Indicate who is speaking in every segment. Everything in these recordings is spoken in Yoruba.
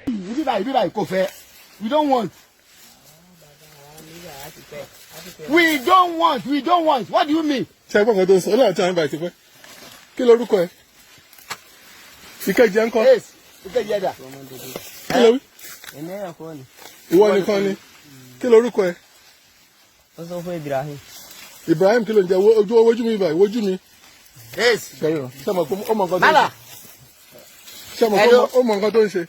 Speaker 1: Ibi báyìí, ibi báyìí kò fẹ́. We don't want. We don't want. We don't want. What do you mean?
Speaker 2: Ṣe é gbọ́ nǹkan tó ń sọ? Ọlọ́run tí a ń bá ti pẹ́. Kí lorúkọ ẹ? Ìkejì ẹ ń kọ́?
Speaker 1: Ace, ìkejì ẹ̀dà.
Speaker 2: Kí ló wí?
Speaker 3: Èmi ẹ̀yàn kọ́ ni.
Speaker 2: Ìwọ nìkan ni. Kí lorúkọ ẹ?
Speaker 3: Ó sọ fún Ibrahim.
Speaker 2: Ibrahim, kí ló ń jẹ? Ojú ojú mi báyìí, wojú mi.
Speaker 1: Ace.
Speaker 2: Ṣe ṣe mọ̀ pé ó mọ nǹkan tó ń
Speaker 1: Mala.
Speaker 2: ṣe? Ṣe mọ̀ pé
Speaker 1: Hello.
Speaker 2: ó mọ nǹkan tó ń ṣe?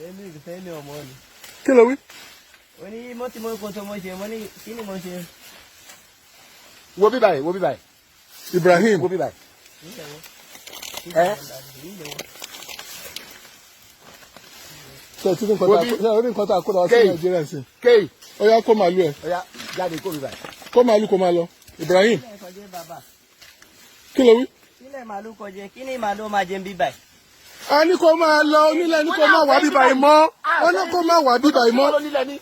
Speaker 3: Èmi ìfẹ́ mi ọmọ ni.
Speaker 2: Kí ló wí?
Speaker 3: Ó ní mo ti mọ nǹkan tó mo ṣe, mo ní kí ni mo ṣe?
Speaker 1: Wo bí báyìí, wo bí báyìí.
Speaker 2: Ibrahim.
Speaker 1: Wo bí báyìí. Ẹ
Speaker 2: Ṣe ti rí nǹkan tá ṣe rí nǹkan tá a kó lọ sí
Speaker 1: Kéyì.
Speaker 2: Nàìjíríà sí?
Speaker 1: Kéyì.
Speaker 2: Ó yá, kó màálù ẹ.
Speaker 1: Ó yá, jáde kó bí báyìí.
Speaker 2: Kó màálù, kó máa lọ, Ibrahim.
Speaker 3: Kílẹ̀ kọjá bàbá.
Speaker 2: Kí ló wí?
Speaker 3: Kílẹ̀ màálù kọjá, kí ni màálù máa jẹ ń bí báyìí?
Speaker 2: A ní kó máa lọ, onílẹ̀ ní kó máa wà bíbá yìí mọ́. Wọ́n ní kó máa wà bíbá yìí mọ́.
Speaker 1: Ṣé ló nílẹ̀ ní?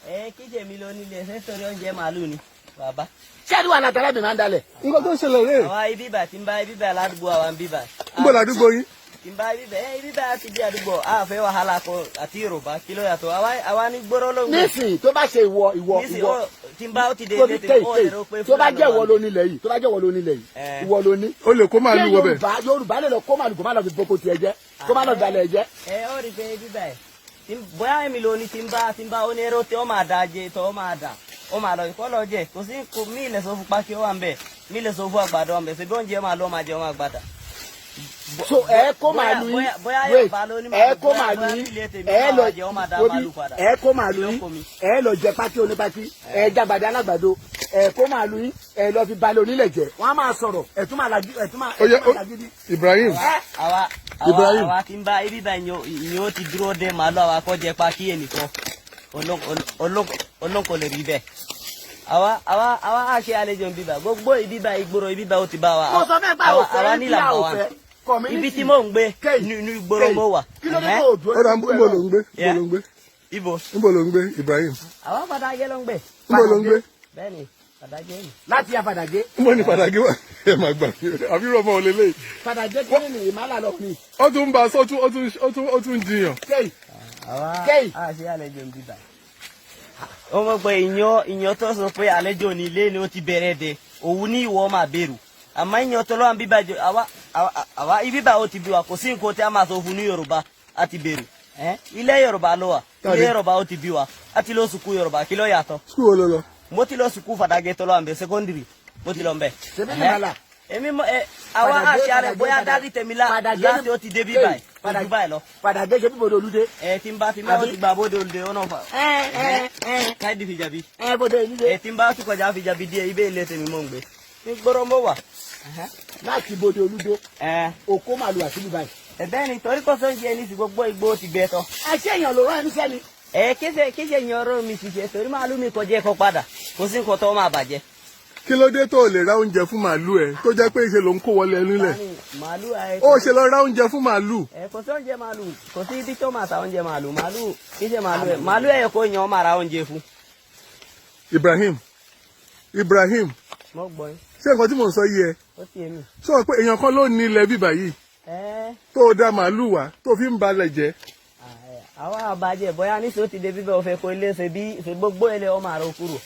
Speaker 3: Ẹ kí jèmi ló nílé ṣé torí oúnjẹ màálù ni bàbá.
Speaker 1: Ṣé àdúrà àlàtàlẹ́ mi máa ń dalẹ̀?
Speaker 2: Nǹkan tó ń ṣẹlẹ̀ rèé.
Speaker 3: Àwa ibi bá ti ń bá ibi bá ládùúgbò àwa ń bí bá.
Speaker 2: Ń bọ̀ ládùúgbò yín?
Speaker 3: Tí ń bá ibi bá ẹ ibi bá ti di àdúgbò a fẹ́ wàhálà kọ àti Yorùbá kí ló yàtọ̀ àwa ní gbóró ló ń gbé.
Speaker 1: Nísìnyí tó bá ṣe ìwọ ìwọ
Speaker 3: Nísìnyí
Speaker 1: ìwọ
Speaker 3: ó tí ń bá ó ti dé
Speaker 1: tó bí
Speaker 3: ilé
Speaker 1: kéyì
Speaker 3: tèmi ó
Speaker 1: kéyì
Speaker 3: lérò pé
Speaker 1: tó bá
Speaker 3: Fúlàní
Speaker 1: jẹ́ ìwọ
Speaker 3: wà
Speaker 1: ló nílẹ̀ yìí, tó bá jẹ́ ìwọ ló nílẹ̀ yìí,
Speaker 3: Eh.
Speaker 1: ìwọ ló ní.
Speaker 2: Ó lè kó màálù
Speaker 1: Ṣé
Speaker 2: wọ bẹ̀.
Speaker 1: Yorùbá lè lọ kó màálù, kó má lọ fi boko tiẹ̀ jẹ́, kó má lọ fi balẹ̀ jẹ́?
Speaker 3: Ẹ ó rí pé ibi báyìí bóyá èmi ló ní tí ń bá onírò tí ó máa da jẹ tó ó máa dà ó máa lọ kọ́ lọ jẹ kò sí kò mí ilẹ̀ sọ fún pákí ó wà ń bẹ̀, mí ilẹ̀ sọ fún àgbàdo wà ń bẹ̀, ṣe bí oúnjẹ máa lọ máa jẹ wọn àgbàdà.
Speaker 1: So ẹ kó màálù yín,
Speaker 3: bóyá
Speaker 1: wait,
Speaker 3: Yorùbá ló ní
Speaker 1: ẹ
Speaker 3: màálù,
Speaker 1: kó
Speaker 3: bóyá
Speaker 1: màálù
Speaker 3: bóyá
Speaker 1: yín,
Speaker 3: ilé tèmi
Speaker 1: ẹ
Speaker 3: máa
Speaker 1: lọ
Speaker 3: jẹ ó máa da
Speaker 1: wo bí,
Speaker 3: màálù padà.
Speaker 1: ẹ kó màálù yín,
Speaker 3: Kí ló kó mi?
Speaker 1: ẹ lọ jẹ pákí onípákí, ẹ jàgbàdo alágbàdo, ẹ kó màálù yín, ẹ lọ fi balẹ̀ onílẹ̀ jẹ́. Wọ́n á máa sọ̀rọ̀, ẹ tún máa lajú, ẹ tún máa
Speaker 2: Ó yẹ
Speaker 1: ẹ tún máa lagídí.
Speaker 2: Ibrahim.
Speaker 1: Ẹ
Speaker 3: Àwa
Speaker 2: Ibrahim.
Speaker 3: àwa tí ń bá ibi bá ìyẹn ó ti dúró de màálù àwa kọ́ jẹ pákí ẹnìkan olóńkò lè rí bẹ́ẹ̀. Àwa á ṣe àlejò ń bíbà gbogbo ibi bá ìgboro ibi bá ó ti bá wa.
Speaker 1: Mo sọ fẹ́ pé àwòfẹ́
Speaker 3: Àwa
Speaker 1: ní
Speaker 3: ní làbà wa.
Speaker 1: àwòfẹ́ community.
Speaker 3: Ibi tí mò ń gbé
Speaker 1: Kéyì,
Speaker 3: ní ìgboro
Speaker 1: Kéyì,
Speaker 3: mo wà.
Speaker 1: Kí ló dé
Speaker 3: Ẹ̀hẹ́.
Speaker 1: tó o dúró
Speaker 2: Ó dà, ń bọ̀ ló ń gbé? Ń bọ̀ ló ń gbé?
Speaker 3: Ibo.
Speaker 2: Ń bọ̀ ló ń gbé, Ibrahim?
Speaker 3: Àwa Fàdágé ló ń gbé.
Speaker 2: Ń bọ̀ ló ń gbé?
Speaker 3: Bẹ́ẹ̀ni, Fàdágé ni.
Speaker 1: Láti Fàdàgé.
Speaker 2: Ń bọ̀ ní Fàdàgé wà? Ẹ máa gbà mí, àbí rọmọ ò lélẹ́yìí?
Speaker 1: Fàdàgé kí ni ìmàlà lọ ní?
Speaker 2: Ó tún ń bá a sọ, ó tún jiyàn.
Speaker 1: Kéyì.
Speaker 3: Àwa
Speaker 1: Kéyì.
Speaker 3: á ṣe àlejò ń bíbà. Ó mọ̀ pé ìyàn tó sọ pé àlejò ní ilé ni ó ti bẹ̀rẹ̀ dé òun ní ìwọ máa bẹ̀rù, àmọ́ ìyàn tó lọ́wọ́ bíbà jọ àwa ibi bá ó ti bí wa, kò sí nǹkan tí a máa sọ fún ní Yorùbá á ti bẹ̀rù. Ẹ́, ilé Yorùbá ló wà.
Speaker 2: Tàbí-
Speaker 3: Ilé Yorùbá ó ti bí wa, á ti lọ sùkú Yorùbá, kí ló yàtọ̀?
Speaker 2: School wo ló lọ?
Speaker 3: Mo ti lọ sùkú Fàdágé tó lọ́wọ́ àmbẹ̀ secondary, mo ti lọ mbẹ̀.
Speaker 1: Ṣebí ní Ìmàlà?
Speaker 3: Èmi mọ ẹ àwa
Speaker 1: Fàdàgé,
Speaker 3: àṣà rẹ
Speaker 1: Fàdàgé,
Speaker 3: bóyá
Speaker 1: Fàdàgé.
Speaker 3: dáàdì tèmi lá
Speaker 1: Fàdàgé
Speaker 3: láti ó ti dé bí
Speaker 1: Kéyì,
Speaker 3: báyìí kò ju báyìí lọ.
Speaker 1: Fàdàgé ṣe bíbodò olúdé.
Speaker 3: Ẹ tí ń bá ti máa
Speaker 1: Àbí?
Speaker 3: ti gba bóde olùdé ọ̀nà fa.
Speaker 1: Ẹ ẹ ẹ.
Speaker 3: Káyọ̀dé fìjàbí.
Speaker 1: Ẹ bóde olúdé.
Speaker 3: Ẹ tí ń bá tún kọjá fìjàbí díẹ̀, ibẹ̀ ilé tèmi mò ń gbé. Ní gbọ́dọ̀ mo wà.
Speaker 1: Láti bóde olúdé,
Speaker 3: Ẹ
Speaker 1: òkó màálù àti bíbáyìí.
Speaker 3: ẹ bẹ́ẹ̀ ni, torí kò sóúnjẹ ní sí gbogbo igbó ti gbẹ tán.
Speaker 1: Ẹ ṣé èèyàn ló rán ẹ níṣẹ́ ni?
Speaker 3: Ẹ kése yan ọ̀rọ̀ mi ṣiṣẹ́ torí màálù mi kọjá ẹ̀kọ́ padà, kò sí nǹkan tó máa bàjẹ́.
Speaker 2: Kí ló dé tó o lè ra oúnjẹ fún màálù ẹ, tó jẹ́ pé ìṣe ló ń kó wọlé ẹnu lẹ̀?
Speaker 3: Màálù ẹ.
Speaker 2: Ó ṣe lọ ra oúnjẹ fún màálù.
Speaker 3: Ẹ kò sí oúnjẹ màálù, kò sí ibi tó máa ta oúnjẹ màálù. Màálù kése màálù ẹ màálù ẹ kò yan máa ra oúnjẹ fún.
Speaker 2: Ibrahim, Ibrahim.
Speaker 3: Mo gbọ́ yín.
Speaker 2: Ṣé nǹkan tí mò ń sọ yìí ẹ?
Speaker 3: Ó ti èmi.
Speaker 2: Sọ pé èèyàn kan ló ní ilẹ̀ bíbà yìí
Speaker 3: Ẹ
Speaker 2: tó o da màálù wá tó fi ń balẹ̀ jẹ́.
Speaker 3: Àwa àbàjẹ́ bóyá níṣẹ́ ó ti dé bíbẹ̀ ó fẹ́ kó ilé ṣe bí ṣe gbogbo ilé ọmọ àrò kúrò.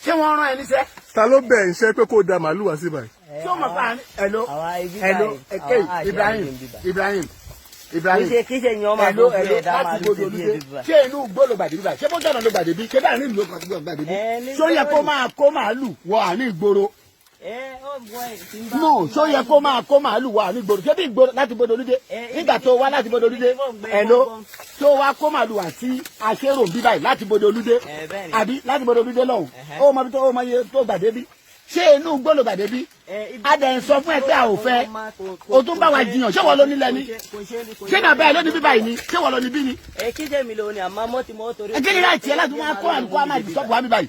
Speaker 1: Ṣé wọ́n rán ẹ níṣẹ́?
Speaker 2: Ta ló bẹ̀ ń ṣe pé kó o da màálù wá sí báyìí?
Speaker 1: Ṣé o mọ̀ pa hello?
Speaker 3: Àwa ibi
Speaker 1: Hello.
Speaker 3: báyìí,
Speaker 1: Kéyì.
Speaker 3: àwa àṣẹ
Speaker 1: Ibrahim.
Speaker 3: àlejò ń bíbà.
Speaker 1: Ibrahim, Ibrahim.
Speaker 3: Kí ṣe yan máa
Speaker 1: Hello.
Speaker 3: tó fi
Speaker 1: Hello.
Speaker 3: ẹ̀dá
Speaker 1: Láti
Speaker 3: màálù
Speaker 1: bóde
Speaker 3: ṣe bí
Speaker 1: olúdé,
Speaker 3: ebi bíbà.
Speaker 1: ṣé inú igbó ló gbàdé bíbà? Ṣé bó jọ̀nà ló gbàdé bí? Ṣé báyìí ní ìlú ló gbàdé bí?
Speaker 3: Ẹ, ní
Speaker 1: Ṣó yẹ kó
Speaker 3: gbòòrò.
Speaker 1: máa kó màálù wọ àárín ìgboro?
Speaker 3: Ẹ ó bọ ẹ tí ń bá.
Speaker 1: No, ṣó yẹ kó máa kó màálù wọ àárín ìgboro? Ṣé bí ìgboro láti bóde olúdé,
Speaker 3: Ẹ,
Speaker 1: nígbà tó wá láti bóde olúdé,
Speaker 3: ibi tí mò ń gbé
Speaker 1: hello,
Speaker 3: gbọ́ngbọ́n.
Speaker 1: tó wá kó màálù wá sí aṣérò bí báyìí láti bóde olúdé,
Speaker 3: Ẹ, bẹ́ẹ̀ ni.
Speaker 1: àbí láti bóde olúdé lọ́hùn,
Speaker 3: Ẹ̀hẹ́.
Speaker 1: ó mọ bí tó ó mọ iye tó gbàdé bí? Ṣé inú igbó ló gbàdé bí?
Speaker 3: Ẹ, ibi-
Speaker 1: A dẹ̀ ń sọ fún ẹ pé a ò fẹ́, o tún bá wa jiyàn. Ṣé wọ́n ló nílẹ̀ ni? Ṣé bàbá ẹ ló ní bíbá yìí ni? Ṣé wọ́n ló ní bí ni?
Speaker 3: Ẹ kí ṣe mi lò ní àmọ́ mo ti mọ́ torí.
Speaker 1: Ẹ kí ni láti ẹ láti máa kó àlùkò àmà ìsọ̀bù wa bí báyìí?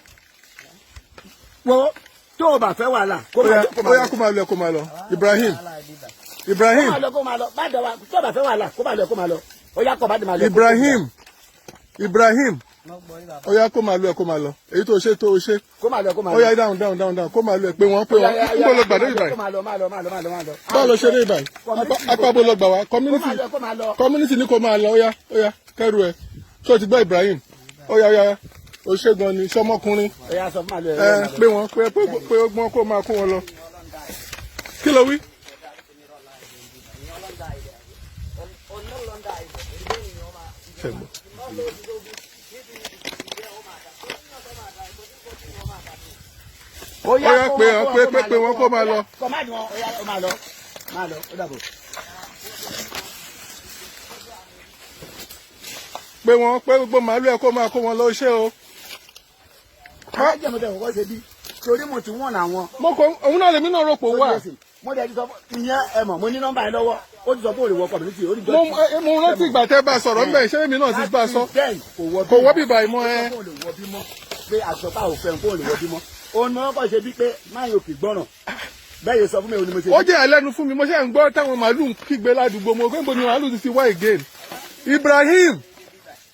Speaker 1: Wo, tó o bá fẹ́ wàhálà, kó
Speaker 2: Ó
Speaker 1: máa
Speaker 2: yá,
Speaker 1: lọ, kó
Speaker 2: ó
Speaker 1: máa
Speaker 2: yá,
Speaker 1: lọ.
Speaker 2: Kó máa lọ, kó máa lọ, Ibrahim. Ibrahim.
Speaker 1: Kó máa lọ, kó máa lọ. Má dọ̀ wa. Tó o bá fẹ́ wàhálà, kó máa lọ, kó máa lọ. Ó yá, kó bá dé máa lọ.
Speaker 2: Ibrahim, Ibrahim.
Speaker 3: Mo gbọ́ rí bàbá.
Speaker 2: Ó yá, kó màálù ẹ kó máa lọ. Èyí tó ṣe tó ṣe.
Speaker 1: Kó máa lọ, kó máa
Speaker 2: Ó
Speaker 1: lọ.
Speaker 2: yá, down, down, down, down. Kó màálù ẹ, pé wọ́n, pé wọ́n. Níbo ló gbà dé ìbàyìí?
Speaker 1: Kó máa lọ, máa lọ, máa lọ, máa lọ, máa lọ.
Speaker 2: Báwo ló ṣe dé ìbàyìí? Apá bó lọ gbà wá?
Speaker 1: Kó
Speaker 2: Community.
Speaker 1: máa lọ, kó máa lọ.
Speaker 2: Community ní kó máa lọ. Ó yá, ó yá, kẹrù ẹ. Ṣé o ti gbọ́, Ibrahim? Ó yá, ó yá, ó ṣe gan ni sọmọkùnrin.
Speaker 1: Ó yá, sọ fún màálù ẹ.
Speaker 2: Ẹ pé wọn, pé pé pé ọgbọ́n kó máa kó wọn lọ. Kí ló wí? Ṣẹ̀gbọ́n.
Speaker 1: Ó
Speaker 2: Ó yá, pé wọn, pé pé pé wọn kó máa lọ.
Speaker 1: Kó máa dùn wọn, ó yá, ó máa lọ. Máa lọ, ó dàbọ̀.
Speaker 2: Pé wọn, pé gbogbo màálù ẹ kó máa kó wọn lọ, ṣé o.
Speaker 1: Alájẹmọ tẹ kọ́kọ́ ṣe bí torí mo ti wọ̀n àwọn.
Speaker 2: Mo kọ òun náà, lèmi náà rò pò wà.
Speaker 1: Mo dẹ̀ ti sọ fún ìyẹn, ẹ mọ̀, mo ní nọ́mbà yẹn lọ́wọ́, ó ti sọ pé òun lè wọ community, ó ní jọ.
Speaker 2: Mo rántí ìgbà tẹ́ bá sọ̀rọ̀ ńbẹ̀, ṣé èmi náà ti bá a sọ.
Speaker 1: Then kò wọ bí.
Speaker 2: Kò wọ́ bíbá ìmọ̀ ẹ.
Speaker 1: Ó sọ pé òun lè wọ bímọ, pé àṣọpá òfin kó lè wọ bímọ. Òun ni wọ́n kọ́ ṣe bí pé máa yóò kì gbọ́ràn bẹ́ẹ̀ yẹn sọ fún mi, òun ni mo ṣe.
Speaker 2: Ó jẹ́ ìyàlẹ́nu fún mi, mo ṣe ń gbọ́ táwọn màálù ń kígbe ládùúgbò, mo gbé ní màálù ti ti wá again. Ibrahim,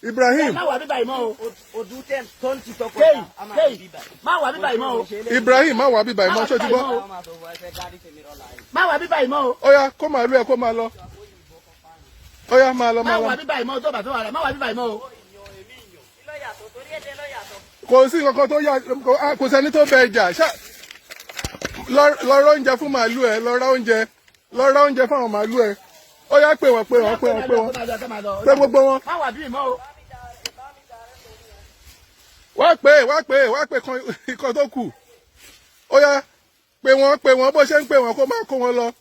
Speaker 2: Ibrahim.
Speaker 1: Má wà bíbá yìí mọ́ o.
Speaker 3: Odu tẹ̀ tó ń ti tọkọ.
Speaker 1: Kéyì kéyì, má wà bíbá yìí mọ́ o.
Speaker 2: Ibrahim, má wà bíbá ìmọ̀, ṣó ti gbọ́?
Speaker 1: Má wà bíbá yìí mọ́ o.
Speaker 2: Ó yá, kó màálù ẹ kó máa lọ. Ó yá, máa lọ,
Speaker 1: Má
Speaker 2: máa
Speaker 1: wà
Speaker 2: lọ.
Speaker 1: bíbá yìí mọ́ o, tó bá tó wà rẹ̀, má wà bíbá yìí mọ́ o.
Speaker 2: Kò sí nǹkan tó yà, kò sẹ́ni tó bẹ ẹja ṣá. Lọ ra oúnjẹ fún màálù ẹ, lọ ra oúnjẹ, lọ ra oúnjẹ fún àwọn màálù ẹ. Ó yá, pè wọ́n, pè wọ́n, pè wọ́n, pè wọ́n, pè gbogbo wọn.
Speaker 1: Má wà bíbí mọ́ o.
Speaker 2: Wá pé, wá pé, wá pé kan ikọ̀ tó kù. Ó yá, pè wọ́n, pè wọ́n, bó ṣe ń pè wọ́n kó máa kó wọn lọ.